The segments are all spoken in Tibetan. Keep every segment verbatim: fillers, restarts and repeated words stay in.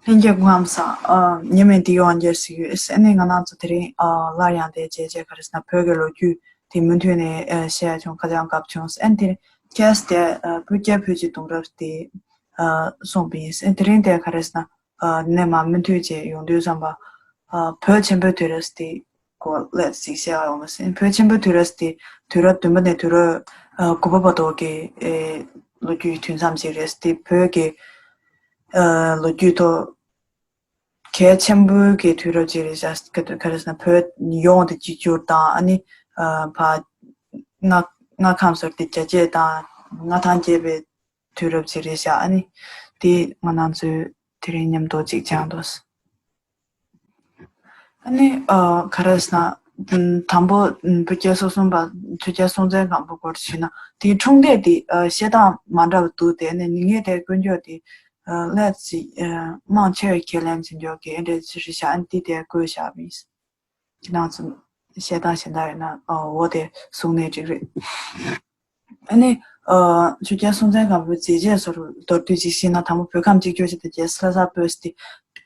ལྷན་རྒྱས་སྐུ་ཁམས་བཟང་། ཨ། ངའི་མིང་འདི་ཡོང་རྒྱལ་ཟེར་གྱི་ཡོད། ཨ་ནི་ང་རང་ཚོ་དེ་རིང་ཨ་སླར་ཡང་དེ་མཇལ་བྱས་ག་རེ་ཟེར་ན་བོད་ཀྱི་ལོ་རྒྱུས་དེ་མུ་མཐུད་ནས་ཨ་བཤད་ཡ་བྱུང་། ཁ་བྱང་བཀབ་བྱུང་། ཨ་ནི་དེ་རིང་ཁྱེད་དེ་ཨ་བོད་རྒྱལ་བོད་ཀྱི་གདུང་རབས་དེ་ཨ་གསུངས་པ་ཡིན། ཨ་ནི་དེ་རིང་དེ་ག་རེ་ཟེར་ན་ཨ་ནས་མར་མུ་མཐུད་བྱས་ཡོང་དུས་ཙམ་པ་ཨ་བོད་ཆེན་པོའི་དུས་རབས་དེ་སྐོར་ལ་ཅིག་བཤད་ཡ་ཡོང་བ་ཟེར། བོད་ཆེན་པོའི་དུས་རབས་དེ་དུས་རབས་བདུན་པ་ནས་དུས་རབས་ཨ་དགུ་པ་བར་དུ་གི་ཨེ་ལོ་རྒྱུས་ཀྱི་དུས་མཚམས་ཅིག་རེད། དེ་བོད་ཀྱི་ཨ་ལོ་རྒྱུས་ཐོག་གལ་ཆེན་པོའི་གི་དུས་རབས་ཅིག་རེད་ཤག་ག་རེ་ཟེར་ན་བོད་ཡོངས་དེ་གཅིག་གྱུར་དང་། ཨ་ནི་ཨ་ཕར་མངའ་མངའ་ཁམས་ཟུར་དེ་རྒྱ་སྐྱེད་དང་མངའ་ཐང་རྒྱས་པའི་དུས་རབས་ཅིག་རེད་ཤག་ཨ་ནི་དེ་ང་རང་ཚོས་དེ་རིང་མཉམ་དུ་ཅིག་སྦྱངས་འདུག་ཨ་ནི་ཨ་ག་རེ་ཟེར་ན། ཨམ། དང་པོ་ཨམ་བོད་རྒྱལ་སོ་གསུམ་པ་ཆོས་རྒྱལ་སྲོང་བཙན་སྒམ་པོའི་སྐོར་ཞུས་ན། དེའི་འཁྲུངས་འདས་དེ་ཨ་བཤད་སྟངས་མ་འདྲ་བ་འདུག་དེ་ནས་ངས་དེ་དཀོན་མཆོག་དེ་ཨ་ལས་ཅིག་ཨ་མང་ཆེ་བས་ཁས་ལེན་བྱེད་མགྱོགས་ཀྱི་ཨེ་འདྲ་ཅིག་རེད་ཤག་ཨ་ནི་དེ་དེ་བཀོད་བཞག་པ་ཡིན། ཁྱེད་རང་ཚོ་བཤད་སྟངས་གཞན་དག་ཡོད་ན་ཨ་འོ་དེ་གསུང་ནའི་འགྲིག་རེད། ཨ་ནི་ཨ་ཆོས་རྒྱལ་སྲོང་བཙན་སྒམ་པོའི་མཛད་རྗེས་སོགས་མདོར་བསྡུས་ཅིག་བཤད་ན། དང་པོ་བོད་ཁམས་གཅིག་གྱུར་བྱས་ཏེ་རྒྱལ་ས་ལྷ་ས་སྤོས་ཏེ།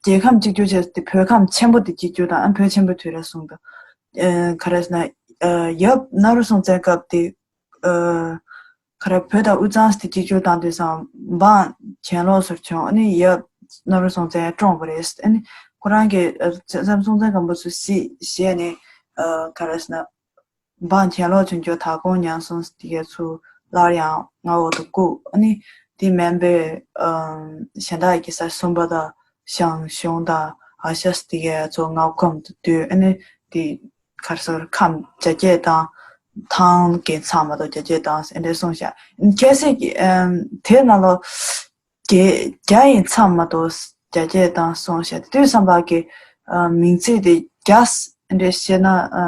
རྒྱལ་ཁམས་གཅིག་གྱུར་བྱས་ཏེ་བོད་ཁམས་ཆེན་པོ་དེ་གཅིག་གྱུར་དང་། ཨ་བོད་ཆེན་པོའི་དུས་རབས་གསུངས་འདུག་ཨ་ག་རེ་ཟེར་ན་ཨ་ཡབ་གནམ་རི་སྲོང་བཙན་སྐབས་དེ་ཨ་ག་རེ་བོད་དང་དབུས་གཙང་དེ་གཅིག་གྱུར་དང་དུས་སང་འབངས་གྱེན་ལོག་སོགས་བྱུང་། ཨ་ནི་ཡབ་གནམ་རི་སྲོང་བཙན་བཀྲོངས་པ་རེད། ཨ་ནི་ཁོ་རང་གིས་ཨ་བཙན་པོ་སྲོང་བཙན་སྒམ་པོ་ཚོ་སྲིད་བཞེས་ནས་ཨ་ག་རེ་ཟེར་ན། འབངས་གྱེན་ལོག་བྱུང་རྒྱུ་དྭགས་ཀོང་ཉང་གསུམ་དེ་གའི་ཚུར་སླར་ཡང་མངའ་འོག་ཏུ་བཀུག་ཨ་ནི་དེ་མིན་པའི་ཨམ་གཞན་དག་གི་ས་སུམ་པ་དང་ཞང་ཞུང་དང་ཨ་ཤ་དེ་གའི་ཚོ་མངའ་ཁོངས་སུ་བསྡུས། ཨ་ནི་དེ་ག་རེ་ཟེར་ཁམས་རྒྱ་སྐྱེད་དང་ཐང་གི་མཚམས་མ་གཏོགས་རྒྱ་སྐྱེད་དང་ཨེ་འདྲ་གསུངས་ཤག་ཁ་སང་གི་ཨམ་དེ་ནང་ལོགས་རྒྱ་རྒྱ་ཡི་མཚམས་མ་གཏོགས་རྒྱ་སྐྱེད་དང་གསུངས་ཤག་དེ་དུས་ཙམ་པ་གི་ཨ་མིང་ཚིག་དེ་རྒྱ་ཨེ་འདྲ་བཤད་ན་ཨ་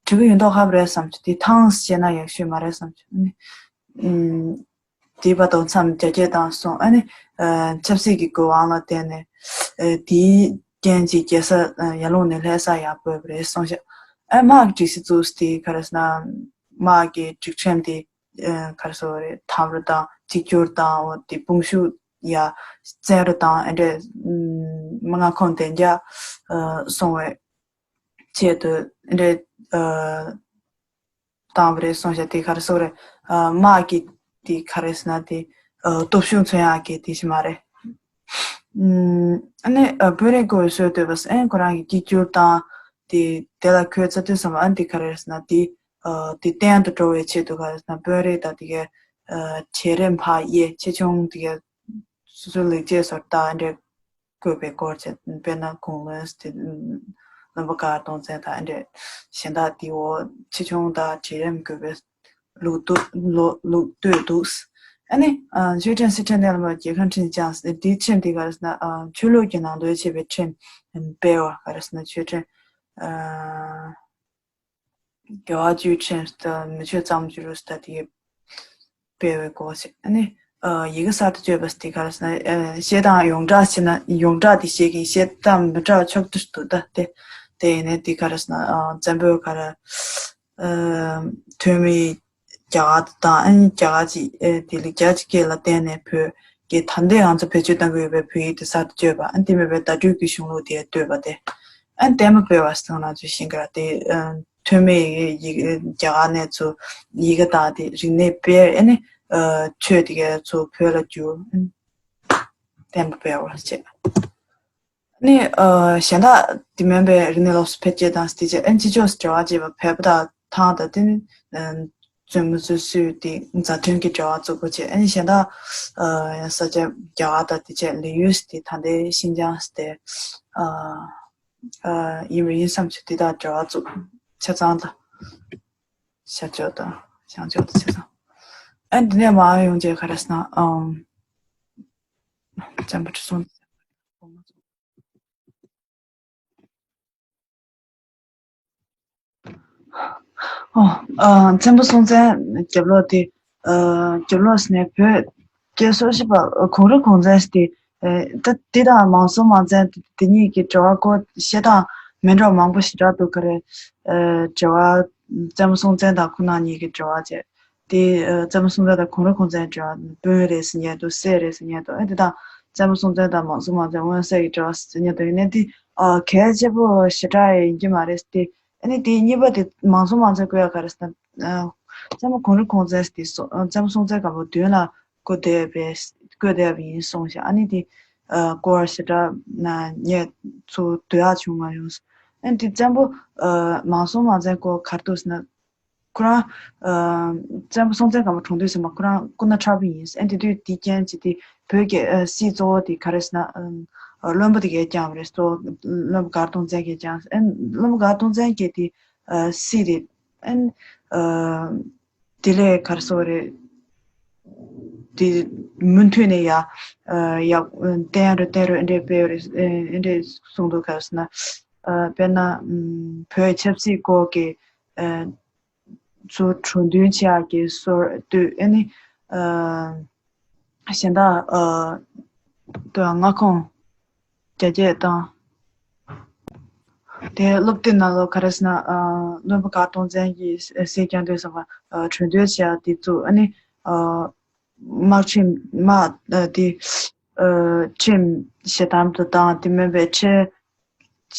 འགྲིག་གི་ཡོད་མདོག་ཁ་པོ་རེད་བསམ་བྱུང་། དེ་ཐང་བཤད་ན་ཡག་ཤོས་མ་རེད་བསམ་བྱུང་། ཨ་ནི་དེ་བར་དུ་མཚམས་རྒྱ་སྐྱེད་དང་གསུངས། ཨ་ནི་ཨ་ཆབ་སྲིད་ཀྱི་དགོས་དབང་ལ་བརྟེན་ནས་ཨ་དེའི་རྐྱེན་གྱིས་རྒྱལ་ས་ཨ་ཡར་ཀླུང་ནས་ལྷ་ས་ཡར་སྤོས་པ་རེད་གསུངས་ཤག་ཨ་དམག་གི་སྒྲིག་གཞི་བཙུགས་ཏེ་ག་རེ་ཟེར་ན་དམག་གི་སྒྲིག་ཁྲིམས་དེ་ཨ་ག་རེ་ཟེར་དགོས་རེད། དམ་རུ་དང་གཅིག་གྱུར་དང་། འོ་དེ་དཔུང་ཤུགས་ཡར་བཙན་རུ་དང་། ཨ་འདྲས་ཨམ་མངའ་ཁོངས་བདེ་འཇགས་ཨ་སྲུང་བའི་ཆེད་དུ་ཨ་འདྲས་ཨ་བཏང་བ་རེད་གསུངས་ཤག་དེ་ག་རེ་ཟེར་དགོས་རེད། ཨ་དམག་གི་དེ་ག་རེ་ཟེར་ན་དེ་ཨ་སྟོབས་ཤུགས་མཚོན་ཡག་གི་དེ་ཞིག་མ་རེད། ཨམ་ཨ་ནི་ཨ་དཔོན་རིགས་ཀྱིས་སྲོལ་བཏོད་པ་ཨ་ནི་ཁོ་རང་གི་གཅིག་གྱུར་དང་དེ་དེ་ལ་ཁོའི་རྩ་དོན་བསམ་པ་ཨ་ནི་དེ་ག་རེ་ཟེར་ན་དེ་ཨ་དེ་བརྟན་དུ་འགྲོ་བའི་ཆེད་དུ་ག་རེ་ཟེར་ན་དཔོན་རིགས་དང་དེ་གའི་ཨ་གྲལ་རིམ་ཕར་དབྱེ། ཆེ་ཆུང་དེ་གའི་སོ་སོའི་ལེགས་སྐྱེས་སོར་བཏབ་འདྲ་བཀོད་པའི་སྐོར་བྱས། དཔེར་ན་གུང་བློན་དེ་བློན་པོ་ཀར་སྟོང་བཙན་དང་འདྲ་གཞན་དག་དེའི་འོག་ཆེ་ཆུང་དང་གྲལ་རིམ་བཀོད་པའི་ལུགས་འདུག་ལོ་ལུགས་བསྟོད་འདུག་ཨ་ནི་ཨ་ཆོས་ཁྲིམས་སྲིད་ཁྲིམས་གཏན་ལ་ཕབ། རྒྱལ་ཁམས་ཁྲིམས་བསྐྱངས། འདིའི་ཁྲིམས་དེ་ག་རེ་ཟེར་ན་ཨ་ཆོས་ལུགས་ཀྱི་ནང་དོན་བྱེད་པའི་ཁྲིམས་སྤེལ་བ། ག་རེ་ཟེར་ན་ཆོས་ཁྲིམས་ཨ། དགེ་བ་བཅུའི་ཁྲིམས་དང་མི་ཆོས་གཙང་མ་བཅུ་དྲུག་ཟེར་དེ་སྤེལ་བའི་སྐོར་བྱས། ཨ་ནི་ཨ་ཡི་གེ་གསར་དུ་བཅོས་པ་ཟེར་དེ་ག་རེ་ཟེར་ན་ཨ་བཤད་སྟངས་ཡོངས་གྲགས་བྱས་ན་ཡོངས་གྲགས་དེ་བཤད་ཀྱིན་བཤད་སྟངས་མི་འདྲ་བ་ཕྱོགས་བསྡུས་འདུག་ད་དེ་དེ་ཡིན་ནའི་དེ་ག་རེ་ཟེར་ན་ཨ་བཙན་པོའི་ག་རེ་ཨ་ཐོན་མིའི་རྒྱ་གར་དང་། ཨ་ནི་རྒྱ་གར་གྱི་ཨེ་དེ་ལ་རྒྱ་གཅིག་སྐད་ལ་བརྟེན་ནས་བོད་ཀྱི་ད་ལྟའི་ང་ཚོ་བེད་སྤྱོད་གཏང་གི་ཡོད་པའི་བོད་ཡིག་དེ་གསར་དུ་བཅོས་པ། ཨ་ནི་དེ་མིན་པའི་བརྡ་སྤྲོད་ཀྱི་གཞུང་ལུགས་དེ་བཏོད་པ་དེ། ཨ་ནི་བསྟན་པ་སྤེལ་བ་ཟེར་ན་ཚོས་ཤིང་ཀ་ར་དེ་ཨ་ཐོན་མིའི་ཡི་གེ་རྒྱ་གར་ནས་ཚུར་ཡི་གེ་དང་དེ་རིག་གནས་སྤེལ། ཨ་ནི་ཨ་ཆོས་དེ་གའི་ཚུར་བོད་ལ་བསྒྱུར། ཨ་ནི་བསྟན་པ་སྤེལ་བ་བྱས། ཨ་ནི་ཨ་གཞན་དག་དེ་མིན་པའི་རིག་གནས་སློབ་གསོ་འཕེལ་རྒྱས་དང་དེ་བྱས། ཨ་ནི་སྤྱི་ཕྱོགས་སུ་འབྲེལ་བ་བྱེད་པ། བོད་པ་དང་ཐང་དང་དེ་ནི་ཨ་བཙུན་མོ་སོ་སོའི་དེ་མཛའ་མཐུན་གྱི་འབྲེལ་བ་བཙུགས་པ་བྱས། ཨ་ནི་གཞན་དག་ཨ་ས་ཆ་རྒྱ་གར་དང་དེ་བྱས་ལི་ཡུལ་དེ་ད་ལྟའི་ཤིན་ཅང་དེ་ཨ་ཨ་ཡིན་པ་ཡིན་བསམ་བྱས་དེ་དང་འབྲེལ་བ་བཙུགས། ཆ་ཚང་དང་ཤར་ཕྱོགས་དང་བྱང་ཕྱོགས་དང་ཆ་ཚང་། ཨ་ནི་དེ་ནས་མར་ཡོང་རྗེས་ག་རེ་ཟེར་ན་ཨམ་བཙན་པོ་ཁྲི་སྲོང་ཨོ། ཨ་བཙན་པོ་སྲོང་བཙན་རྒྱབ་ལོགས་དེ། ཨ་རྒྱབ་ལོགས་ནས་བོད་རྒྱལ་སོ་བཞི་པ་གུང་རི་གུང་བཙན་ཞིག་དེ། ཨ་ད་དེ་དང་མང་སྲོང་མང་བཙན་དེ་གཉིས་ཀྱི་འབྲེལ་བ་སྐོར་བཤད་སྟངས་མི་འདྲ་བ་མང་པོ་ཞེ་དྲག་འདུག་ག་རེ། ཨ་འབྲེལ་བ་བཙན་པོ་སྲོང་བཙན་དང་ཁོང་རྣམ་གཉིས་ཀྱི་འབྲེལ་བ་བྱས། དེ་ཨ་བཙན་པོ་སྲོང་བཙན་དང་གུང་རི་གུང་བཙན་འབྲེལ་བ་དཔོན་རེད་ཟེར་མཁན་འདུག་སྲས་རེད་ཟེར་མཁན་འདུག་ཨ་དེ་དང་ བཙན་པོ་སྲོང་བཙན་དང་མང་སྲོང་མང་བཙན་མངོན་གསལ་གྱི་འབྲེལ་བ་ཟེར་ཉན་དུ་ཡིན་ནའི་དེ་ཨ་གལ་ཆེ་པོ་ཞེ་དྲག་ཡིན་གྱི་མ་རེད་དེ། ཨ་ནི་དེ་གཉིས་པ་དེ་མང་སྲོང་མང་བཙན་བཀོད་ཡག་ག་རེ་ཟེར་ན། ཨ་བཙན་པོ་གངས་རི་གོང་བཙན་དེ་སོ་ཨ་བཙན་པོ་སྲོང་བཙན་སྒམ་པོ་བདུན་ལ་བཀོད་བསྡད་པའི་བཀོད་བསྡད་པ་ཡིན་གསུངས་ཤག་ཨ་ནི་དེ་ཨ་སྐོར་ཞེ་དྲག་ན་ངས་ཚུར་བསྡུ་ཡག་བྱུང་མ་ཡོང་། ཨ་ནི་དེ་བཙན་པོ་ཨ་མང་སྲོང་མང་བཙན་སྐོར་ག་རེ་འདུག་ཟེར་ན། ཁོ་རང་ཨ་བཙན་པོ་སྲོང་བཙན་སྒམ་པོ་གྲོངས་དུས་ཙམ་པ་ཁོ་རང་སྐུ་ན་ཕྲ་བུ་ཡིན། ཨ་ནི་དེ་དུས་དེ་རྐྱེན་གྱིས་དེ་བོད་ཀྱི་ཨ་སྲིད་གཙོ་བོ་དེ་ག་རེ་ཟེར་ན་ཨ་བློན་པོ་དེ་གས་བསྐྱངས་པ་རེད། གཙོ་བོ་བློན་པོ་མགར་སྟོང་བཙན་གྱིས་བསྐྱངས། ཨ་ནི་བློན་པོ་མགར་སྟོང་བཙན་གྱིས་དེ་ཨ་སྲིད་དེ་ཨ་ནི་ཨ་དེ་ལས་ག་རེ་ཟེར་དགོས་རེད། དེ་མུ་མཐུད་ནས་ཡ་ཨ་ཡ་བསྟན་རུ་བསྟན་རུ་ཨེ་འདྲས་སྤེལ་བ་རེད། ཨེ་ཨེ་འདྲས་གསུངས་འདུག་ག་རེ་ཟེར་ན་ཨ་དཔེར་ན་ཨམ་བོད་ཆབ་སྲིད་སྐོར་གྱི་ཨ་ཚུར་གྲོས་མཐུན་བྱེད་ཡག་གི་སྲོལ་བཏོད། ཨ་ནི་ཨ་གཞན་དག་ཨ་ཏོ་མངའ་ཁོངས་རྒྱ་སྐྱེད་བཏང་། དེ་སློབ་དེབ་ནང་ལོགས་ག་རེ་ཟེར་ན་ཨ་བློན་པོ་མགར་སྟོང་བཙན་གྱིས་སྲིད་སྐྱོང་དུས་ཙམ་པ་ཨ་གྲོས་མཐུན་བྱེད་ཡག་དེ་བཙུགས། ཨ་ནི་ཨ་དམག་ཁྲིམས་དམག་ཨ་དེ་ཨ་ཁྲིམས་ཞེ་དམ་དུ་བཏང་། དེ་མིན་པའི་ཁྲལ་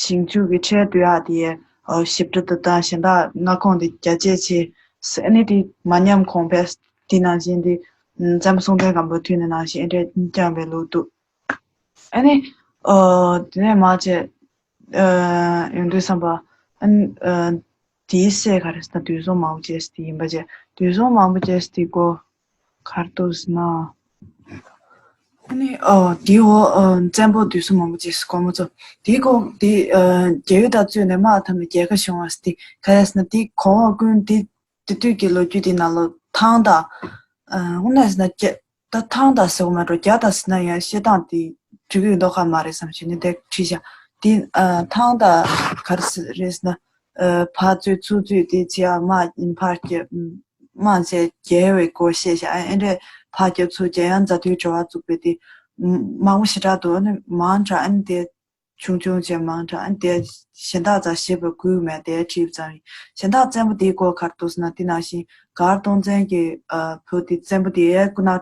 ཞིང་ཆུ་གི་ཁྲལ་བསྡུ་ཡག་དེ་ཨ་ཞིབ་ཕྲ་དུ་བཏང་། གཞན་དག་མངའ་ཁོངས་དེ་རྒྱ་སྐྱེད་བྱས། ཨ་ནི་དེ་མ་ཉམས་གོང་འཕེལ་དེ་ནང་བཞིན་དེ་བཙན་པོ་སྲོང་བཙན་སྒམ་པོ་དུས་ནས་ནང་བཞིན་ཨེ་འདྲས་བསྐྱངས་པའི་ལུགས་འདུག་ཨ་ནི། ཨ་དེ་ནས་མར་བྱས། ཨ་ཡོང་དུས་ཙམ་པ། ཨ་ནི་ཨ་དེའི་སྲས་ག་རེ་ཟེར་ན་དུས་གསུམ་མང་པོ་བྱས་དེ་ཡིན་པ་བྱས། དུས་གསུམ་མང་པོ་བྱས་དེ་སྐོར་ག་རེ་འདུག་ཟེར་ན། ཨ་ནི་ཨ་དེའི་འོག་ཨ་བཙན་པོ་དུས་གསུམ་མང་པོ་བྱས་སྐོར་མ་ཚོ། དེའི་སྐོར་དེ་ཨ་རྒྱལ་ཡུལ་དང་བཙུན་ནས་དམག་འཐབ་ནས་རྒྱལ་ཁ་བྱུང་བ་ཟེར་དེ་ག་རེ་ཟེར་ན། དེ་གོང་འོག་ཀུན་དེ། དེ་དུས་ཀྱི་ལོ་རྒྱུས་དེ་ནང་ལོ་ཐང་དང་། ཨ་དངོས་གནས་ཟེར་ན་རྒྱ་ད་ཐང་དང་ཟེར་བ་མ་འགྲོ། རྒྱ་དང་ཟེར་ན་ཡང་བཤད་སྟངས་དེ་འགྲིག་གི་མདོག་ཁ་མ་རེད་བསམ་བྱས་ནས་དེ་བྲིས་བཞག་དེ་ཨ་ཐང་དང་ག་རེ་ཟེར་རེད་ཟེར་ན། ཨ་ཕར་ཚུར་ཚུར་ཚུར་དེ་བྱས་ཨ་དམག་ཕར་རྒྱབ། དམག་བྱས་རྒྱལ་བའི་སྐོར་བཤད་བཞག་ཨ་ཨེ་འདྲས་ཕར་རྒྱབ་ཚུར་རྒྱབ་ཡང་མཛའ་མཐུན་འབྲེལ་བ་བཙུགས་པའི་དེ་མང་པོ་ཞེ་དྲག་འདུག་ཨ་ནི་མང་དྲགས་ཨ་ནི་དེ། ཆུང་ཆུང་བྱས་མང་དྲགས། ཨ་ནི་དེ་གཞན་དག་ཙམ་ཞེས་པ་དགོས་མེད་དེ་བྲིས་ཙམ་ཡིན། གཞན་དག་བཙན་པོ་དེའི་སྐོར་ག་རེ་འདུག་ཟེར་ན། དེ་ནང་བཞིན་མགར་སྟོང་བཙན་གྱི་ཨ་བུ་དེ་བཙན་པོ་དེ་ཡའི་སྐུ་ན་ཨམ་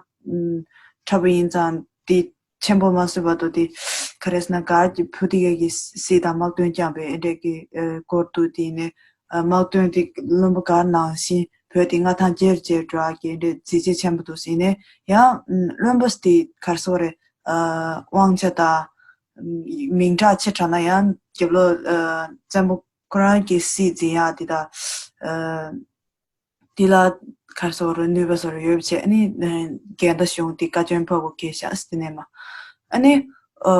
ཕྲ་བུ་ཡིན་ཙང་དེ་ཆེན་པོ་མ་བཟོས་བར་དུ་དེ་ག་རེ་ཟེར་ན་མགར་གྱི་བུ་དེ་གའི་གི་སྲིད་དང་དམག་དོན་བསྐྱངས་པའི་ཨེ་འདྲས་ཀྱི་ཨ་སྐོར་འདུག་དེ་ནས་ཨ་དམག་དོན་དེ་བློན་པོ་མགར་ནང་བཞིན་བོད་དེ་མངའ་ཐང་ཇེ་རུ་ཇེ་རུ་འགྲོ་ཡག་གི་ཨེ་འདྲས་གཟི་བརྗིད་ཆེན་པོ་འདུག་ཟེར་ནས། ཡང་ཨམ་བློན་པོ་དེ་ག་རེ་ཟེར་དགོས་རེད། ཨ་དབང་ཆ་དང་། མིང་གྲགས་ཆེ་དྲགས་ན་ཡང་རྒྱབ་ལོགས་ཨ་བཙན་པོ་ཁོ་རང་གི་སྲིད་འཛིན་ཡག་དེ་དང་ཨ་དེ་ལ་ག་རེ་ཟེར་དགོས་རེད། ནུས་པ་བཟོ་འདྲ་ཡོད་པ་བྱས། ཨ་ནི་ཨ་རྒན་དང་གཞོན་དེ་བཀའ་བཀྱོན་ཕོག་པ་གས་བཞག་ཟེར་དེ་ནས་མ། ཨ་ནི་ཨ་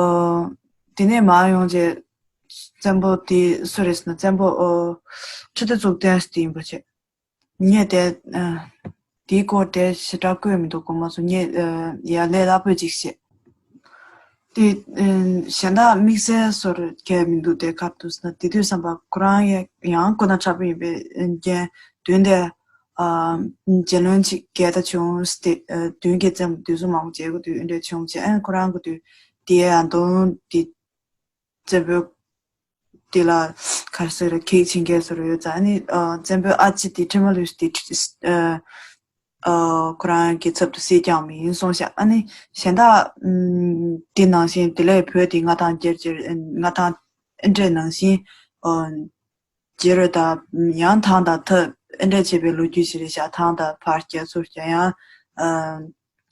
དེ་ནས་མར་ཡོང་རྗེས་བཙན་པོ་དེ་སུ་རེད་ཟེར་ན། བཙན་པོ་ཨ་ཁྲི་ལྡེ་གཙུག་བརྟན་ཟེར་དེ་ཡིན་པ་བྱས། ངས་དེ་ཨ་དེའི་སྐོར་དེ་ཞེ་དྲག་བཀོད་མི་འདུག་གོ་མ་སོང་། ངས་ཨ་ཡ་ལས་སླ་པོ་ཅིག་བཤད། དེ་ཨ་གཞན་དག་དམིགས་བསལ་བཟོ་འདྲ་གང་ཡང་མི་འདུག་དེ་ག་རེ་འདུག་ཟེར་ན། དེ་དུས་ཙམ་པ་ཁོ་རང་ཡང་ཡང་སྐུ་ན་ཕྲ་བུ་ཡིན་པའི་རྐྱེན་མདུན་དེ་ཨ་རྗེ་བློན་ཅིག་རྒྱལ་དར་བྱུང་ཟེར་ཏེ། ཨ་མདུན་གྱི་བཙན་པོ་དུས་གསུམ་མང་པོ་མཇལ་དགོས་དུས་ཨེ་འདྲས་བྱུང་བྱས། ཨ་ཁོ་རང་གི་དུས་དེ་ཡང་དོན་དེ། བཙན་པོ་དེ་ལ་ག་རེ་ཟེར་རེད། གེགས་ཆེན་གེགས་ཟེར་ཡོད་ཙང་། ཨ་ནི་ཨ་བཙན་པོའི་ཨ་ཅེ་དེ་ཁྲི་མ་ལུས་དེ་ཁྲི་ཨ་ཨ་ཁོ་རང་གི་ཚབ་ཏུ་སྲིད་བསྐྱངས་པ་ཡིན་གསུངས་ཤག་ཨ་ནི་གཞན་དག་ཨམ་དེ་ནང་བཞིན་དེ་ལས་བོད་དེ་མངའ་ཐང་རྒྱ་ཆེར་མངའ་ཐང་ཨེ་འདྲས་ནང་བཞིན་ཨ་རྒྱལ་རོ་དང་ཡང་ཐང་དང་འཐབ་ཨེ་འདྲས་བྱས་པའི་ལོ་རྒྱུས་ཤིག་རེད་ཤག་ཐང་དང་ཕར་རྒྱབ་ཚུར་རྒྱབ་ཡང་ཨ་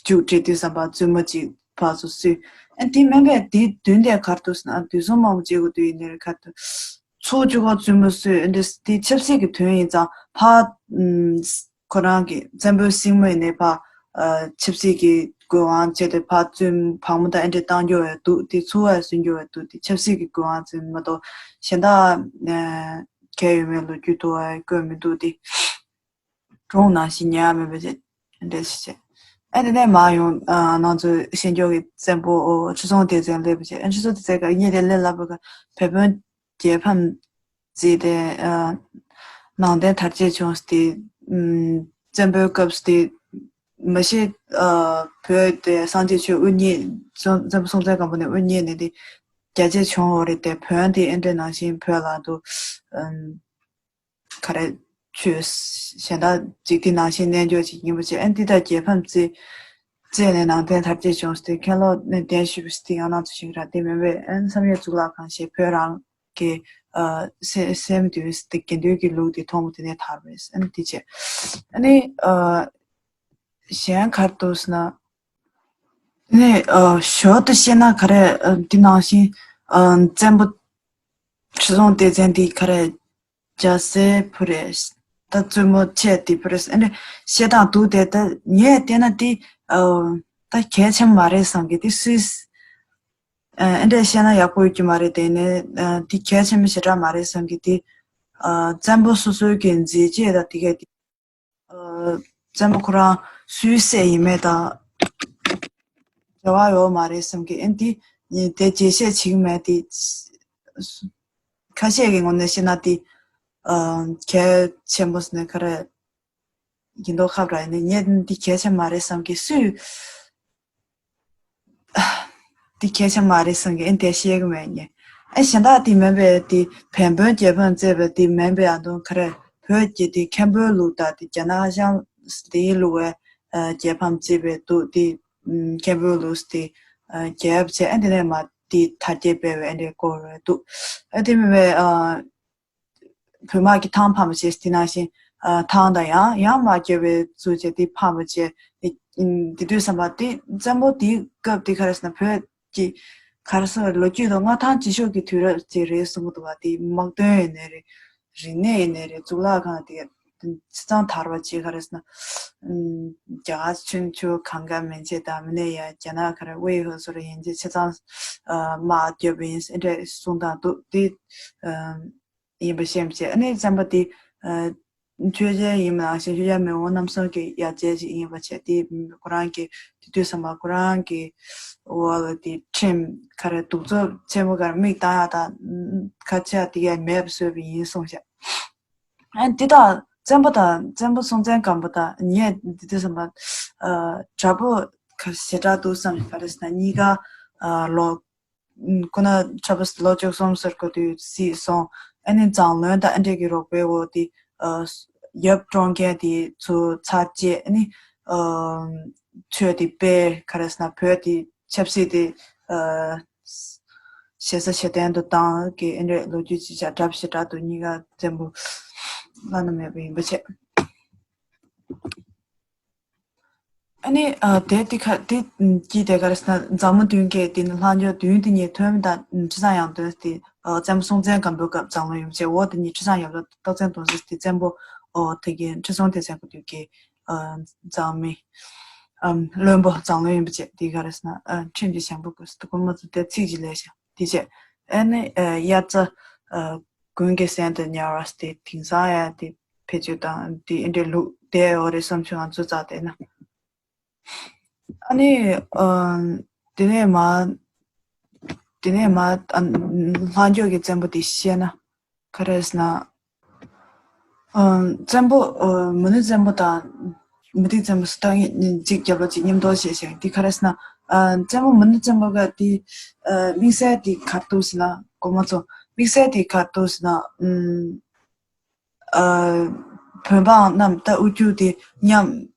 མཇུག་སྒྲིལ་དུས་ཙམ་པ་བཙུན་མོ་གཅིག་ཕར་ཚུར་གསོས། ཨ་དེ་མིན་པས་དེའི་མདུན་དེ་ག་རེ་འདུག་ཟེར་ན། དུས་གསུམ་མང་པོ་མཇལ་དགོས་དུས་ཡིན་ནའི་ག་རེ་འདུག་ཚོ་བཅུ་པ་བཙུན་མོ་གསོས། ཨ་འདི་དེ་ཆབ་སྲིད་ཀྱི་དོན་ཡིན་ཙང་ཕར་ཨམ་ཁོ་རང་གི་བཙན་པོའི་སྲིང་མོ་ཡིན་ནའི་ཕར་ཨ་ཆབ་སྲིད་ཀྱི་དགོས་དབང་བྱས་ཏེ་ཕར་བཙུན་བག་མོ་དང་ཨེ་འདྲས་བཏང་རྒྱུ་ཡོད་འདུག་དེ་ཚོ་བ་སུན་རྒྱུ་ཡོད་འདུག་དེ་ཆབ་སྲིད་ཀྱི་དགོས་དབང་ཙམ་མ་གཏོགས་གཞན་དག་ཨ་གལ་ཡོད་མེད་ལོ་རྒྱུས་དུ་བ་བཀོད་མི་འདུག་དེ། གྲོངས་ནང་བཞིན་ཉལ་མེད་པ་བྱས་འདྲ་ཞིག་བྱས། ཨ་དེ་ནས་མར་ཡོང་ཨ་ང་ཚོའི་ཤན་སྐྱོགས་ཀྱི་བཙན་པོ་ཨོ་ཁྲི་སྲོང་ལྡེ་བཙན་སླེབས་པ་བྱས། ཨ་ཁྲི་སྲོང་ལྡེ་བཙན་ག་ངས་དེ་ལས་སླ་པོ་ག་བོད་དཔོན་རྒྱལ་ཕམ་བརྩིས་ཏེ་ཨ་ནང་བསྟན་དར་རྒྱས་བྱུང་སྟེ། ཨམ་བཙན་པོའི་སྐབས་སུ་དེ་མ་གཞི་ཨ་བོད་དེ་སངས་རྒྱས་ཆོས་དབུ་བརྙེས་སོང་། བཙན་པོ་སྲོང་བཙན་སྒམ་པོ་ནས་དབུ་བརྙེས་ནས་དེ་རྒྱ་ཆེ་བྱུང་བ་རེད་དེ། བོན་དེ་ཨེ་འདྲ་ནང་བཞིན་བོད་ལ་འདུག་ཨམ། ག་རེ་ཆོས་གཞན་དག་ཅིག་དེ་ནང་བཞིན་རྣལ་འབྱོར་ཅིག་ཡིན་པ་བྱས། ཨ་འདི་ལྟར་རྒྱལ་ཕམ་བརྩི་ བཙལ་ནས་ནང་བསྟན་དར་རྒྱས་བྱུང་སྟེ་མཁན་སློབ་ནས་གདན་ཞུས་པ་དེ་ཡང་ན་ཚོ་ཞིག་ར་དེ་མིན་པའི་ཨན་བསམ་ཡས་གཙུག་ལག་ཁང་ཞེས་བོད་རང་གི་ཨ་སེ་སེམས་འདུན་དེ་དགེ་འདུན་གྱི་ལུགས་དེ་མཐོང་བ་དེ་ནས་དར་བས་ཨན་དེ་བྱས་ཨ་ནི་ཨ་གཞན་གར་འདུག་ཟེར་ན་ནི་ཨ་ཞོར་དུ་བཤད་ན་ག་རེ་ཨ་འདི་ནང་བཞིན་ཨ་བཙན་པོ་ཁྲི་སྲོང་ལྡེ་བཙན་འདི་ག་རེ་རྒྱལ་སྲས་བུ་རེད། ད་བཙུན་མོ་ཆེ་དེ་བུ་རེད། ཨ་ནི་བཤད་སྟངས་འདུག་དེ་ད་ངས་བལྟས་ན་དེ་ཨ་ད་གལ་ཆེན་མ་རེད་བསམ་གི་དེ་སུས་ཨ་འདྲས་བཤད་ན་ཡག་པོ་ཡོད་ཀྱི་མ་རེད། དེ་ནས་ཨ་དེ་གལ་ཆེན་པོ་ཞེ་དྲག་མ་རེད་བསམ་གི་དེ་ཨ་བཙན་པོ་སོ་སོའི་གི་མཛད་རྗེས་དང་དེ་གས་དེ་ཨ་བཙན་པོ་ཁོ་རང་སུའི་སྲས་ཡིན་མེད་དང་འབྲེལ་བ་ཡོད་མ་རེད་བསམ་གི་ཨ་ནི་དེ་དེ་རྒྱས་བཤད་བྱེད་ཀྱི་མེད་དེ། ཁ་ཤས་ཀྱི་ངོས་ནས་བཤད་ན་དེ་ཨ་གལ་ཆེན་པོ་ཟེར་ནས་ག་རེ་ཡིན་མདོག་ཁ་བ་ར་ཡིན་ནས་ངས་འདི་གལ་ཆེན་མ་རེད་བསམ་གི་སུས་འདི་གལ་ཆེན་མ་རེད་བསམ་གི་ཨེ་འདི་བཤད་གི་མེད་ངས་ཨེ་གཞན་དག་དེ་མིན་པའི་དེ་བན་བོན་རྒྱལ་ཕམ་བརྩད་པའི་དེ་མིན་པའི་ཨ་དུང་ག་རེ་བོད་ཀྱི་དེ་མཁན་པོའི་ལུགས་དང་དེ་རྒྱ་ནག་ཧ་ཤང་དེའི་ལུགས་བའི་རྒྱལ་ཕམ་བརྩད་པའི་འདུག་དེ་མཁན་པོའི་ལུགས་དེ་རྒྱལ་བྱས་ཨེ་འདི་ནས་མ་དེ་དར་རྒྱས་སྤེལ་བའི་ཨེ་འདྲའི་སྐོར་རེད་འདུག་ཨེ་དེ་མིན་པའི་བོད་དམག་གིས་ཐང་ཕམ་པ་བྱས་དེ་ནང་བཞིན་ཐང་དང་ཡང་ཡང་མ་བསྐྱོད་པའི་ཚུལ་བྱས་དེ་ཕམ་པ་བྱས་དེ་དུས་བསམ་པ་དེ་བཙན་པོ་དེའི་སྐབས་དེ་ག་རེ་ཟེར་ན་བོད་ཀྱི་ག་རེ་ཟེར་ལོ་རྒྱུས་དང་མངའ་ཐང་ཆེ་ཤོས་ཀྱི་དུས་རབས་ཅིག་རེད་གསུང་གི་འདུག་བ། དེ་དམག་དོན་ཡིན་ནའི་རེད། རིག་གནས་ཡིན་ནའི་རེད། གཙུག་ལག་ཁང་དེ་ཆ་ཚང་དར་བ་ཅིག་ག་རེ་ཟེར་ན་རྒྱ་གར་ཆུང་ཆུང་གང་ག་མིན་ཆེ་དང་མི་ནས་ཡ་རྒྱ་ནག་ག་རེ་དབུས་ཧོ་སོ་རེ་ཡིན་ཆེ་ཆ་ཚང་དམག་རྒྱབ་ཡིན་ཨེ་འདྲས་གསུང་སྟངས་འདུག་དེ་ཡིན་པ་ཤེས་མི་བྱེད། ཨ་ནི་བཙན་པོ་དེ་ཆོས་རྒྱལ་ཡིན་པ་ནང་བཞིན་ཆོས་རྒྱལ་མེས་དབོན་རྣམ་གསུམ་གྱི་ཡ་རྗེས་ཤིག་ཡིན་པ་བྱས་དེ་ཁོ་རང་གི་དེ་དུས་བསམ་པ་ཁོ་རང་གི་འོག་ལ་དེ་ཁྲིམས་ག་རེ་གདུག་རྩུབ་ཆེན་པོ་ག་རེ་མིག་བཏང་ཡ་དང་ཁ་ཆ་དེ་གས་མེད་པ་བཟོས་པ་ཡིན་གསུངས་ཤག་ཨ་འདི་དང་བཙན་པོ་དང་བཙན་པོ་སྲོང་བཙན་སྒམ་པོ་དང་ངས་འདི་དུས་བསམ་པ་ཨ་དྲག་པོ་ག་ཞེ་དྲག་འདུག་བསམ་ག་རེ་ཟེར་ན་གཉིས་ཀ་ཨ་ལོ་ཁོ་ན་ཆབ་སྲིད་ལོ་བཅུ་གསུམ་ཟེར་གོ་དུས་སྲིད་སོང་། ཨ་ནི་མཛངས་བློན་དང་ཨ་འདྲས་ཀྱི་རོགས་པའི་འོག་དེ་ཨ་ཡབ་བཀྲོངས་མཁན་དེ་ཚོ་ཚར་བཅད་ཨ་ནི་ཨ་ཆོས་དེ་སྤེལ་ག་རེ་ཟེར་ན་བོད་དེ་ཆབ་སྲིད་དེ་ཨ་ཞེ་ས་ཞེ་བརྟན་དུ་བཏང་གི་ཨེ་འདྲས་ལོ་རྒྱུས་ཅིག་བྱ་གྲབས་ཞེ་དྲག་ཏུ་གཉིས་ཀ་བཙན་པོ་བླ་ན་མེད་པ་ཡིན་པ་བྱས། ཨ་ནི་ཨ་དེ་དེ་ཁ་དེ་ཀྱི་དེ་ག་རེ་ཟེར་ན་མཛངས་མ་བདུན་གྱི་དེ་ནི་ལྷག་འཇོག་བདུན་དེ་ཉིད་ཐོན་མི་དང་ཁྲི་བཟང་ཡང་སྟོན་དེ་ཨ་བཙན་པོ་སྲོང་བཙན་སྒམ་པོའི་སྐབས་མཛངས་བློན་ཡིན་པ་བྱས། འོག་དེ་ཉིད་ཁྲི་བཟང་ཡབ་བློ་སྟག་བཙན་གདོང་གསེར་དེ་བཙན་པོ་ཨོ་དེ་གའི་ཁྲི་སྲོང་ལྡེ་བཙན་གོ་དུས་ཀྱི་ཨ་མཛངས་མི་ཨམ་བློན་པོ་མཛངས་བློན་ཡིན་པ་བྱས། དེ་ག་རེ་ཟེར་ན་ཨ་ཁྲིམས་ཀྱི་ཞང་པོ་དགོས་སུ་དུ་ཀུན་མ་ཚོ་དེ་ཚིག་ཅིག་ལས་ཤག་དེ་བྱས། ཨ་ནི་ཨ་དབྱར་རྩྭ་ཨ་དགུན་གྱི་སྲན་དུ་ཉར་བ་སྟེ་དེང་སང་ཡང་དེ་བེད་སྤྱོད་དང་དེ་ཨེ་འདྲའི་ལུགས་དེ་འོ་རེད་བསམ་བྱུང་ང་ཚོ་རྩ་དེ་ན། ཨ་ནི་ཨ་དེ་ནས་མ་དེ་ནས་མ་ཨ་ལྷག་འཇོག་གི་བཙན་པོ་དེ་བཤད་ན་ག་རེ་ཟེར་ན། ཨ་བཙན་པོ་ཨ་མུ་ནེ་བཙན་པོ་དང་མུ་ཏིག་བཙན་པོ་སུ་དང་གཅིག་རྒྱབ་ལ་གཅིག་མཉམ་དུ་བྱས་ཤིང་དེ་ག་རེ་ཟེར་ན། ཨ་བཙན་པོ་མུ་ནེ་བཙན་པོ་ག་དེ་ཨ་དམིགས་བསལ་དེ་ག་རེ་འདུག་ཟེར་ན་གོང་མ་ཚོ་དམིགས་བསལ་དེ་ག་རེ་འདུག་ཟེར་ན། ཨ་བོད་འབངས་རྣམས་ད་དབུལ་ཕྱུག་དེ་མཉམ་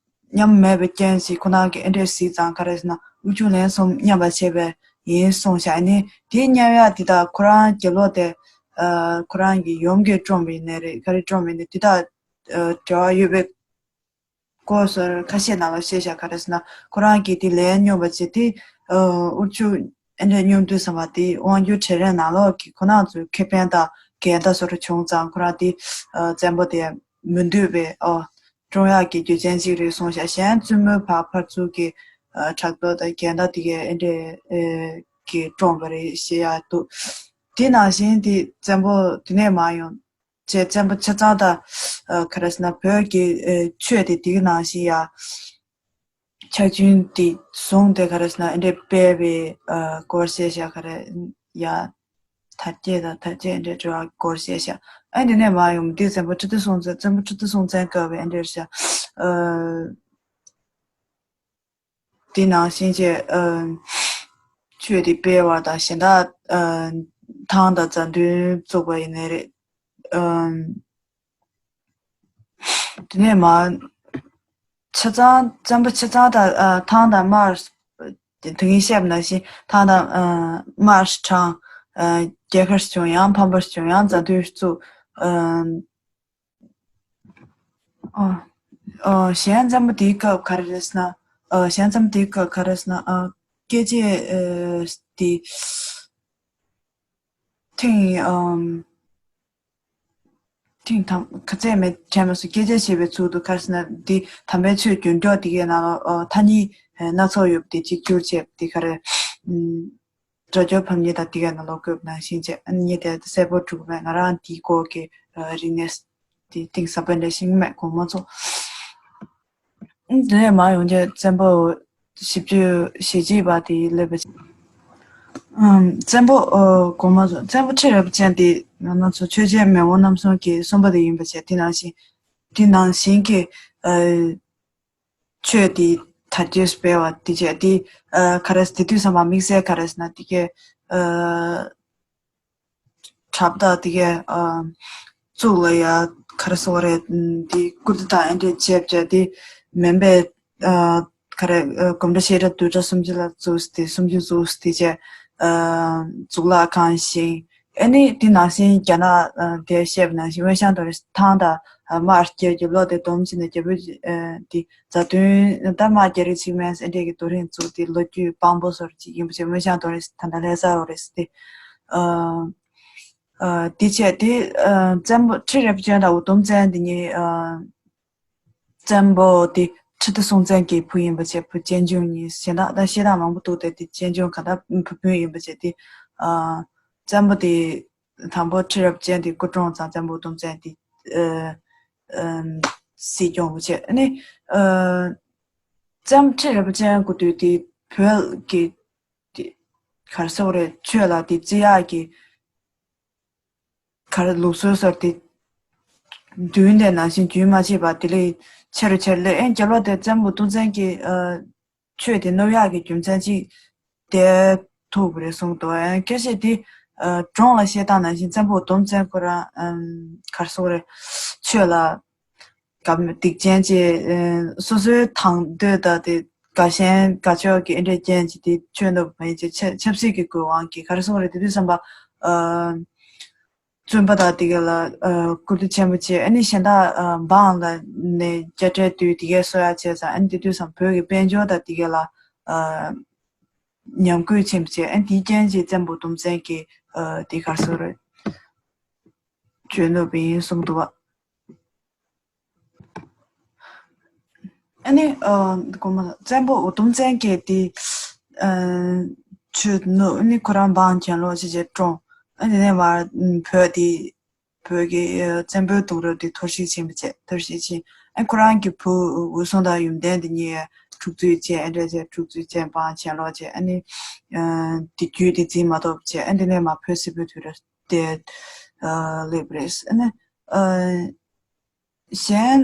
མཉམ་མེད་པའི་རྐྱེན་གྱིས་ཁོ་རང་གི་ཨེ་འདྲས་གཟིགས་ཙང་ག་རེ་ཟེར་ན་དབུལ་ཕྱུག་ལན་གསུམ་མཉམ་པ་བྱས་པ་ཡིན་གསུངས་ཤག་ཨ་ནི་དེ་མཉམ་ཡག་དེ་དག་ཁོ་རང་གི་ལོ་དེ་ཨ་ཁོ་རང་གི་ཡུམ་གྱིས་བཀྲོངས་པ་ཡིན་ནའི་རེད། ག་རེ་བཀྲོངས་པ་ཡིན་ནའི་དེ་དག་ཨ་འབྲེལ་བ་ཡོད་པའི་སྐོར་སོགས་ཁ་ཤས་ནང་ལ་བཤད་ཤག་ག་རེ་ཟེར་ན་ཁོ་རང་གིས་དེ་ལན་སྙོམས་པ་བྱས་ཏེ་ཨ་དབུལ་ཕྱུག་ཨེ་འདྲས་སྙོམས་དུས་ཙམ་པ་དེ་དབང་སྒྱུར་གྲལ་རིམ་ནང་ལོགས་ཀྱི་ཁོ་རང་ཚོའི་ཁེ་ཕན་དང་འགལ་ཟླ་སོགས་བྱུང་ཙང་ཁོ་རང་དེ་ཨ་བཙན་པོ་དེ་མི་འདོད་པའི་ཨ་བཀྲོངས་ཡག་གི་རྒྱུ་མཚན་ཅིག་རེད་གསུངས་ཤག་གཞན་བཙུན་མོའི་བར་ཕར་ཚུར་གྱི་ཨ་ཕྲག་དོག་དང་འགལ་ཟླ་དེ་གས་ཨེ་འདྲས་ཨེ་གིས་བཀྲོངས་པ་རེད་ཞེས་ཡག་འདུག་དེ་ནང་བཞིན་དེ་བཙན་པོ་དེ་ནས་མར་ཡོང་བྱས་བཙན་པོ་ཆ་ཚང་དང་ཨ་ག་རེ་ཟེར་ན་བོད་ཀྱི་ཨེ་ཆོས་དེ་དེ་ག་ནང་བཞིན་ཡ་ཕྱག་རྒྱུན་དེ་བཟུང་སྟེ་ག་རེ་ཟེར་ན་ཨེ་འདྲས་སྤེལ་བའི་ཨ་སྐོར་བཤད་ཤག་ག་རེ་ཡ་དར་རྒྱས་དང་དར་རྒྱས་ཨེ་འདྲས་འགྲོ་བ་སྐོར་བཤད་ཤག་ཨ་དེ་ནས་མར་ཡོང་དུས་བཙན་པོ་ཁྲི་ལྡེ་སྲོང་བཙན་བཙན་པོ་ཁྲི་ལྡེ་སྲོང་བཙན་སྐབས་ཨེ་འདྲས་ཤག་ཨ། དེ་ནང་བཞིན་བྱས་ཨ་ཆོས་དེ་སྤེལ་བ་དང་གཞན་དག་ཨ་ཐང་དང་མཛའ་མཐུན་བཙུགས་པ་ཡིན་ནའི་རེད། ཨ་དེ་ནས་མར་ ཆ་ཚང་བཙན་པོ་ཆ་ཚང་དང་ཨ་ཐང་དང་དམར། དེ་ངས་བཤད་པ་ནང་བཞིན་ཐང་དང་ཨ་དམར་དྲངས། ཨ་རྒྱལ་ཁ་བྱུང་ཡང་ཕམ་པ་བྱུང་ཡང་མཛའ་མཐུན་བཙུགས། ཨ་ཨ་ཨ་གཞན་བཙན་པོ་དེའི་སྐབས་ག་རེ་རེད་ཟེར་ན། ཨ་གཞན་བཙན་པོ་དེའི་སྐབས་ག་རེ་ཟེར་ན། ཨ་སྐད་ཆ་ཨ་དེ་ཐེངས་ཨམ། ཐེངས་དང་ག་ཚད་མེད་དྲན་མ་སོང་། སྐད་ཆ་བཤད་པའི་ཚུལ་དུ་ག་རེ་ཟེར་ན། འདི་དམ་པའི་ཆོས་རྒྱུན་སྐྱོང་དེ་གའི་ནང་ལ་ཨ་ཐ་སྙད་སྣ་ཚོགས་ཡོད་པ་དེ་གཅིག་གྱུར་བྱས་པ་དེ་ག་རེ། ཨམ། སྒྲ་སྦྱོར་ཕམ་ཉེས་དང་དེ་གའི་ནང་ལོགས་བཀོད་པ་ནང་བཞིན་བྱས། ཨ་ནི་ངས་དེ་གསལ་པོ་སྒྲུབ་མེད། ང་རང་དེའི་སྐོར་གྱི་ཨ་རིག་གནས་དེ་གཏིང་ཟབ་པོ་འདྲ་ཤེས་ཀྱི་མེད། དགོངས་པ་མ་ཚོམས། དེ་ནས་མར་ཡོང་རྗེས་བཙན་པོ་བཞི་བཅུ་ཞེ་གཅིག་པ་དེ་སླེབས་པ། ཨམ། བཙན་པོ་ཨོ་དགོངས་པ་མ་ཚོམས། བཙན་པོ་ཁྲི་རལ་པ་ཅན་དེ་ང་ཚོ་ཆོས་རྒྱལ་མེས་དབོན་རྣམ་གསུམ་གྱི་གསུམ་པ་དེ་ཡིན་པ་བྱས། དེ་ནང་བཞིན་དེ་ནང་བཞིན་གྱི་ཨ་ཆོས་དེ་དར་རྒྱས་སྤེལ་བ་དེ་བྱས། དེ་ཨ་ག་རེ་དེ་དུས་ཙམ་པ་དམིགས་བསལ་ག་རེ་ཟེར་ན། དེ་གའི་ཨ་གྲབས་དང་དེ་གའི་ཨ་གཙུག་ལ་ཡ་ག་རེ་ཟེར་བ་རེད། དེ་བཀུར་སྟི་དང་ཨེ་འདྲས་བྱས་བྱས། དེ་མིན་པའི་ཨ་ག་རེ་ཨ་སྒོམ་གྲྭ་བཤད་གྲྭ་བསྡུས་གྲྭ་སུམ་ཅུ་ལ་བཙུགས་ཏེ། སུམ་ཅུ་བཙུགས་ཏེ་བྱས། ཨ་གཙུག་ལག་ཁང་བཞེངས། ཨ་ནི་དེ་ནང་བཞིན་རྒྱ་ནག་ཨ་དེར་བཤད་པ་ནང་བཞིན་སྔོན་ཤང་དོ་རི་ཐང་དང་ཨ་དམར་རྒྱལ་གྱི་ལོ་དེ་བསྡོམས་བྱས་ནས་རྒྱལ་པོ་ཨ་དེ་མཛའ་མཐུན་ད་དམར་རྒྱལ་རིགས་གཅིག་མིན་ཨེ་འདྲས་ཀྱི་རྡོ་རིང་བཙུགས་ཏེ་ལོ་རྒྱུས་དཔང་པོ་བཟོ་འདྲ་ཅིག་ཡིན་པ་བྱས། སྔོན་ཤང་དོ་རི་ད་ལྟ་ལྷ་ས་འོ་རེད་ཟེར་ཏེ། ཨ་ཨ་དེ་བྱས་དེ་ཨ་བཙན་པོ་ཁྲི་རལ་པ་ཅན་དང་འུ་དུམ་བཙན་དེ་གཉིས་ཨ་བཙན་པོ་དེ་ཁྲི་ལྡེ་སྲོང་བཙན་གྱི་བུ་ཡིན་པ་བྱས། བུ་གཅེན་གཅུང་གཉིས། གཞན་དག་ད་བཤད་སྟངས་མང་པོ་འདུག་སྟེ། དེ་གཅེན་གཅུང་ག་ད་བུ་སྤུན་ཡིན་པ་བྱས། དེ་ཨ་བཙན་པོ་དེ་དང་པོ་ཁྲི་རལ་པ་ཅན་དེ་སྐུ་གྲོངས་ཙང་བཙན་པོ་འུ་དུམ་བཙན་དེ་ཨ་ཨ་སྲིད་སྐྱོང་བ་བྱས། ཨ་ནི་ཨ་བཙན་ཁྲི་རལ་པ་ཅན་སྐུ་དུས་དེ་བོད་ཀྱི་དེ་ག་རེ་ཟེར་བ་རེད། ཆོས་ལ་དེ་བརྩི་ཡག་གི་ག་རེ་ལུགས་སྲོལ་སོགས་དེ་རྒྱུན་དེ་ནང་བཞིན་རྒྱུན་མ་ཆད་པར་དེ་ལས་ཆེ་རུ་ཆེ་རུ་སླེབས། ཨེ་རྒྱལ་བ་དེ་བཙན་པོ་འུ་དུམ་བཙན་གྱི་ཨ་ཆོས་དེ་བསྣུབ་ཡག་གི་རྒྱུ་མཚན་ཅིག་དེ་ཐུག་པ་རེད་གསུངས་འདུག་ཨེ་སྐད་ཆ་དེ་ཨ་སྒྲུང་ལ་བཤད་སྟངས་ནང་བཞིན་བཙན་པོ་འུ་དུམ་བཙན་ཁོ་རང་ཨམ་ག་རེ་ཟེར་བ་རེད། ཆོས་ལ་དགའ་སྡིག་ཅན་གྱི་སོ་སོའི་དང་འདོད་དང་དེ་དགའ་ཞེན་དགའ་ཕྱོགས་ཀྱི་ཨེ་འདྲས་རྐྱེན་གྱིས་དེ་ཆོས་བསྣུབས་པ་མ་ཡིན་ཅིག་ཆབ་ཆབ་སྲིད་ཀྱི་དགོས་དབང་གིས་ག་རེ་ཟེར་བ་རེད། དེ་དུས་ཙམ་པ་ཨ་བཙུན་པ་དང་དེ་ག་ལ་ཨ་བཀུར་སྟི་ཆེན་པོ་བྱས། ཨ་ནི་གཞན་དག་ཨ་འབངས་ལ་ནས་རྒྱ་སྤྲད་དུས་དེ་གའི་གསོ་ཡག་བྱས་ཙང་། ཨ་ནི་དེ་དུས་ཙམ་བོད་ཀྱི་དཔལ་འབྱོར་དང་དེ་ག་ལ་ཨ་ཉམས་རྒུད་ཆེན་པོ་བྱས། ཨ་ནི་དེའི་རྐྱེན་གྱིས་བཙན་པོ་འུ་དུམ་བཙན་གྱིས་ཨ་དེ་ག་རེ་ཟེར་བ་རེད། ཆོས་བསྣུབས་པ་ཡིན་གསུངས་འདུག་བ། ཨ་ནི་ཨ་དགོངས་པ་མ་ཚོམས། བཙན་པོ་འུ་དུམ་བཙན་གྱིས་དེ་ཨ་ཆོས་བསྣུབས། ཨ་ནི་ཁོ་རང་འབངས་གྱེན་ལོག་བྱས་བྱས་བཀྲོངས། ཨ་ནི་དེ་ནས་མར་བོད་དེ་བོད་ཀྱི་ཨ་བཙན་པོའི་གདུང་རབས་དེ་འཐོར་ཞིག་ཕྱིན་པ་བྱས། འཐོར་ཞིག་ཕྱིན། ཨ་ཁོ་རང་གི་བུ་འོད་སྲུང་དང་ཡོན་ཏན་དེ་གཉིས་འཁྲུག་རྩོད་བྱས། ཨ་འདྲ་བྱས་འཁྲུག་རྩོད་བྱས་འབངས་གྱེན་ལོག་བྱས། ཨ་ནི་ཨ་དེ་རྒྱུད་དེ་འཛིན་མ་ཐུབ་བྱས། ཨ་དེ་ནས་མར་བོད་སིལ་བུའི་དུས་རབས་དེ་ཨ་སླེབས་པ་རེད། ཨ་ནི་ཨ་གཞན་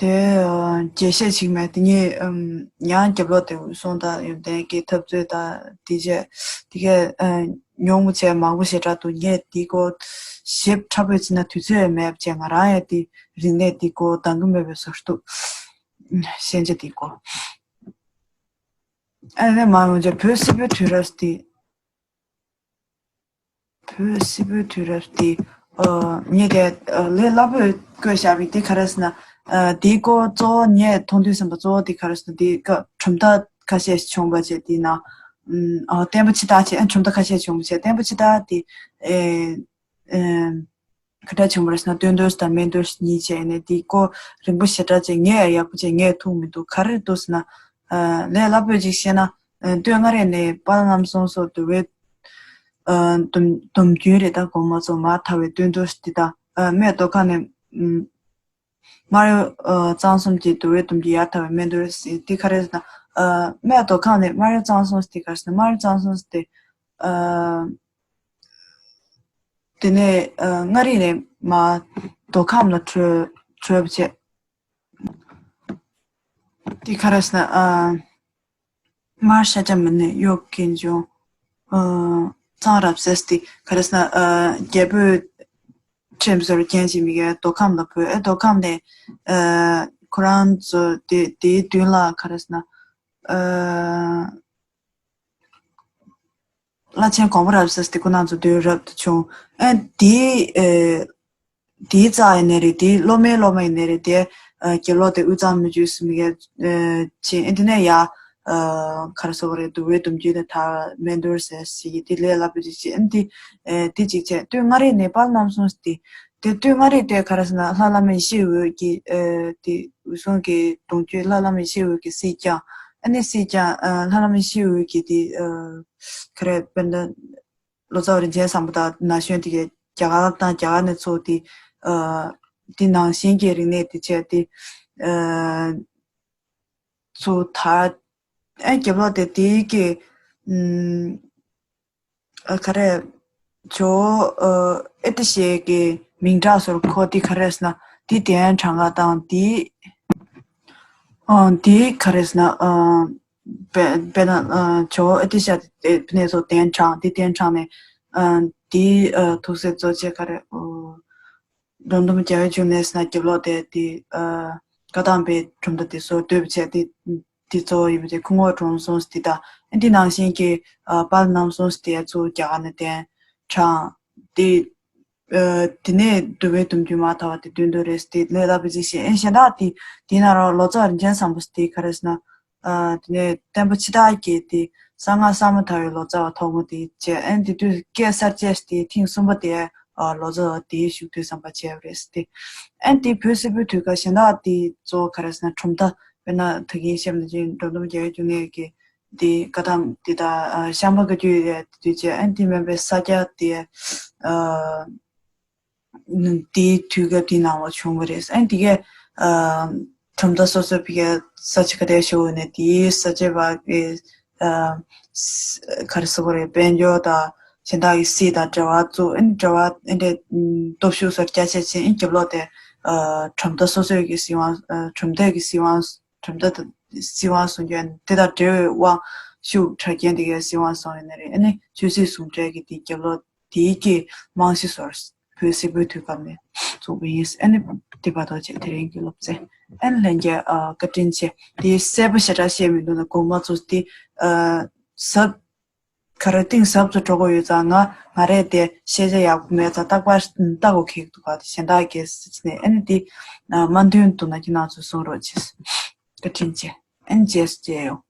དེ་ཨ་རྒྱས་བཤད་ཅིག་མེད། དེ་ཉིད་ཨམ་ཡང་རྒྱབ་ལོགས་དེ་འོད་སྲུང་དང་ཡོན་ཏན་གྱི་འཐབ་རྩོད་དང་དེ་བྱས་དེ་གས་ཨ་ཉུང་ངུ་བྱས་མང་པོ་ཞེ་དྲག་འདུག་ངས་དེའི་སྐོར་ཞིབ་ཕྲ་པོ་བྱས་ན་དུས་ཚོད་མེད་པ་བྱས། ང་རང་ཡང་དེ་རིག་གནས་དེའི་སྐོར་འདང་གི་མེད་པའི་བཟོ་འདྲ་འདུག་ཤན་ཆ་དེའི་སྐོར། ཨ་ནི་མ་ཡོང་ཅེ་བོད་སིལ་བུའི་དུས་རབས་དེ། བོད་སིལ་བུའི་དུས་རབས་དེ་ཨ་ངས་དེ་ཨ་ལས་སླ་པོས་བཀོད་བཞག་པའི་དེ་ག་རེ་ཟེར་ན། ཨ་དེའི་སྐོར་གཙོ་བོ་ངས་མཐོང་དུས་ཙམ་པ་གཙོ་བོ་དེ་ག་རེ་ཟེར་ན། དེའི་སྐབས་གྲུབ་མཐའ་ཁ་ཤས་ཤིག་བྱུང་བ་བྱས། དེའི་ནང་ཨ་བསྟན་པ་ཕྱི་དར་བྱས། ཨ་གྲུབ་མཐའ་ཁ་ཤས་བྱུང་བ་བྱས། བསྟན་པ་ཕྱི་དར་དེ་ཨེ་ཨེ་ག་འདྲ་བྱུང་བ་རེད་ཟེར་ན། སྟོན་དོས་དང་སྨད་དོས་གཉིས་བྱས་ནས་དེའི་སྐོར་རིང་པོ་ཞེ་དྲག་བྱས། ངས་ཡག་པོ་བྱས་ངས་ཐུག་མི་འདུག་ག་རེ་འདུག་ཟེར་ན། ཨ་ལས་སླ་པོ་ཅིག་བཤད་ན། ཨ་སྟོད་མངའ་རིས་ནས་དཔལ་རྣམ་གསུམ་སོགས་འདུལ་བའི་ཨ་སྡོམ་སྡོམ་རྒྱུན་རེ་དང་གོང་མ་ཚོ་མར་དར་བའི་སྟོན་དོས་དེ་དང་། ཨ་སྨད་མདོ་ཁམས་ནས་ཨམ་སྨར་ཡུལ་ཨ་གཙང་གསུམ་གྱི་འདུལ་བའི་སྡོམ་རྒྱུན་ཡར་དར་བའི་སྨད་དོས་དེ་ག་རེ་ཟེར་ན། ཨ་སྨད་མདོ་ཁམས་ནས་སྨར་ཡུལ་གཙང་གསུམ་དེ་ག་རེ་ཟེར་ན། སྨར་ཡུལ་གཙང་གསུམ་དེ་ཨ་དེ་ནས་ཨ་མངའ་རིས་ནས་མར་མདོ་ཁམས་ལ་བྲོས་བྲོས་པ་བྱས། དེ་ག་རེ་ཟེར་ན། ཨ་སྨར་ཤཱཀྱ་མུ་ནེ་གཡོ་སྒྱུ་འཕྲུལ། ཨ་གཙང་རབ་གསལ་དེ་ག་རེ་ཟེར་ན། ཨ་རྒྱལ་པོས་ཁྲིམས་བཟོ་རྒྱན་གྱི་མི་ག་མདོ་ཁམས་ལ་བོས། ཨེ་མདོ་ཁམས་ནས་ཨ་ ཁོ་རང་ཚོ་དེ་དེའི་མདུན་ལ་ག་རེ་ཟེར་ན། ཨ། བླ་ཆེན་གོང་མ་རབ་གསལ་དེ་ཁོ་རང་ཚོ་མདུན་རབ་ཏུ་བྱུང་། ཨ། དེའི་ཨེ། དེའི་རྩ་ཡིན་ནའི་རེད། དེའི་སློབ་མའི་སློབ་མ་ཡིན་ནའི་རེད། དེ་ཨ། དགེ་སློབ་དེ་དབུས་གཙང་མི་རྒྱུད་ཟེར་མི་ག་ཨ། ཆེ་ཨེ། དེ་ནས་ཡ། ཨ། ག་རེ་ཟེར་དགོས་རེད། འདུལ་བའི་དམ་རྒྱུད་དེ་དར་སྨན་ཐོར་ཟེར་ཞིག་གིས་དེ་ལས་སླ་པོ་ཅིག་བྱས། ཨ། དེ་ཨེ། དེ་གཅིག་བྱས། དུས་སྔ་རེ་ནེ་པཱལ་རྣམ་གསུམ་དེ། དེ་དུས་སྔ་རེ་དེ་ག་རེ་ཟེར་ན་ལྷ་བླ་མ་ཡེ་ཤེས་འོད་ཀྱི་ཨེ། དེ་འོད་སྲུང་གི་གདུང་རྒྱུད་ལྷ་བླ་མ་ཡེ་ཤེས་འོད་ཀྱིས་སྲིད་བསྐྱངས། ཨ་ནི་སྲིད་བསྐྱངས། ཨ། ལྷ་བླ་མ་ཡེ་ཤེས་འོད་ཀྱིས་དེ་ཨ། ག་རེ། དཔེར་ན་ལོ་ཙཱ་བ་རིན་ཆེན་བཟང་པོ་དང་ན་གཞོན་དེ་གས་རྒྱ་གར་དང་རྒྱ་གར་ནས་ཚུར་དེ་ཨ། དེ་ནང་བཞིན་གྱི་རིག་གནས་དེ་བྱས་དེ་ཨ། ཚུར་དར། ཨ། རྒྱབ་ལོགས་དེ་དེའི་གི་ཨམ། ཨ། ག་རེ། ཇོ་བོ་ཨ། ཨེ་ཏི་ཤའི་གི་མིང་གྲགས་སུ་གོ་དེ་ག་རེ་ཟེར་ན་དེ་གདན་དྲངས་ཀ་དང་དེ། ཨ། དེ་ག་རེ་ཟེར་ན། ཨ། དཔེ་དཔེར་ན་ཨ། ཇོ་བོ་ཨེ་ཏི་ཤ་དེ་ཕ་ནས་ཚོ་གདན་དྲངས། དེ་གདན་དྲངས་ནས་ཨ། དེ་ཨ། ཐུགས་སྲས་གཙོ་ཆེ་ག་རེ། ཨོ། འབྲོམ་སྟོན་རྒྱལ་བའི་འབྱུང་གནས་ཟེར་ན་རྒྱབ་ལོགས་དེ་དེ་ཨ། བཀའ་གདམས་པའི་གྲུབ་མཐའ་དེ་སོར་བཏོད་པ་བྱས་དེ་དེ་གཙོ་བོ་ཡིན་པ་དེ་ཁུ་ངོ་འབྲོམ་གསུམ་དེ་དང་། ཨ། དེ་ནང་བཞིན་གྱི་ཨ། དཔལ་རྣམ་གསུམ་དེ་ཚོ་རྒྱ་གར་ནས་གདན་དྲངས་དེ། ཨ། དེ་ནས་འདུལ་བའི་དམ་རྒྱུད་མར་དར་བ་དེ་དོན་དུ་རེད་དེ་ལས་སླ་པོ་ཅིག་བཤད། ཨེ། གཞན་དག་དེ་དེ་ན་རོ་ལོ་ཙཱ་རིན་ཆེན་བཟང་པོ་དེ་ག་རེ་ཟེར་ན། ཨ། དེ་ནས་བསྟན་པ་ཕྱི་དར་གྱི་དེ་གསང་སྔགས་གསར་མ་དར་བའི་ལོ་ཙཱ་བ་ཐོག་མ་དེ་བྱས། ཨ། དེ་དུས་སྐད་གསར་བཅད་དེ་ཐེངས་གསུམ་པ་དེ་ཨ། ལོ་ཙཱ་བ་དེའི་བཞུགས་དུས་ཙམ་པ་བྱས་པ་རེད་དེ། ཨ། དེ་བོད་སིལ་བུའི་དུས་སྐབས་གཞན་དག་དེ་གཙོ་བོ་ག་རེ་ཟེར་ན་གྲུབ་མཐའ། དཔེར་ན་ད་གིན་བཤད་པ་ནང་བཞིན་འབྲོམ་སྟོན་རྒྱལ་བའི་འབྱུང་གནས་ཀྱི་དེ་བཀའ་གདམས་དེ་དང་ཨ། ཤངས་པ་བཀའ་བརྒྱུད་དེ་དུས་བྱས། ཨ། དེ་མིན་པའི་ས་སྐྱ་དེ་ཨ། དེའི་དུས་སྐབས་དེའི་ནང་ལ་བྱུང་བ་རེད། ཨ། དེ་གས་ཨ། གྲུབ་མཐའ་སོ་སོའི་ཕ་གིའི་ས་བཅད་ཁ་གཏད་ཞུ་བ་ནས་དེའི་ས་བཅད་པ་གི་ཨ། ག་རེ་ཟེར་དགོས་རེད། དཔལ་འབྱོར་དང་གཞན་དག་གི་སྲིད་དང་འབྲེལ་བ་བཙུགས། ཨ་ནི་འབྲེལ་བ་ཨ་འདྲས་སྟོབས་ཤུགས་སོར་རྒྱ་ཆེ་ཕྱིན། ཨ། རྒྱབ་ལོགས་དེ་ཨ། གྲུབ་མཐའ་སོ་སོའི་གི་སྲིད་དབང་། ཨ། གྲུབ་མཐའི་གི་སྲིད་དབང་། གྲུབ་མཐའ་དང་སྲིད་དབང་སྲུང་སྐྱོང་དེ་དང་འབྲེལ་བའི་དབང་ཤུགས་དྲག་རྐྱེན་དེ་གའི་སྲིད་དབང་སྲུང་ཡོད་ནི་རེད། ཨ་ནི་ཆོས་སྲིད་ཟུང་འབྲེལ་གྱི་དེ་རྒྱབ་ལོགས་དེའི་གི་རྨང་གཞི་སོར་བོད་སིལ་བུའི་དུས་སྐབས་ནས་བཙུགས་པ་ཡིན། ཨ་ནི་དེ་བར་དུ་བྱས་དེ་རིང་གི་སློབ་ཚན། ཨ་ནི་ལྷན་རྒྱས་ཨ། བཀའ་དྲིན་ཆེ། དེ་གསལ་པོ་ཞེ་དྲག་བཤད་མི་འདུག་ན་དགོངས་པ་ཚོ་དེ་ཨ། ཟབ་ག་རེ་གཏིང་ཟབ་ཏུ་འགྲོ་གི་ཡོད་ཙང་། ང་ང་རས་དེ་ཤེས་བྱ་ཡག་པོ་མེད་ཙང་རྟག་པར་ལྟ་དགོས་ཀྱི་འདུག་ག་གཞན་དག་གིས་ཟེར་ནས། ཨ་ནི་དེ་མ་མཐུན་འདུག་ན་ཁྱེད་རང་ཚོས་གསུང་རོགས་བྱེད། བཀའ་དྲིན་ཆེ། ཨ་ནི་རྗེས་སུ་མཇལ་ཡོང་།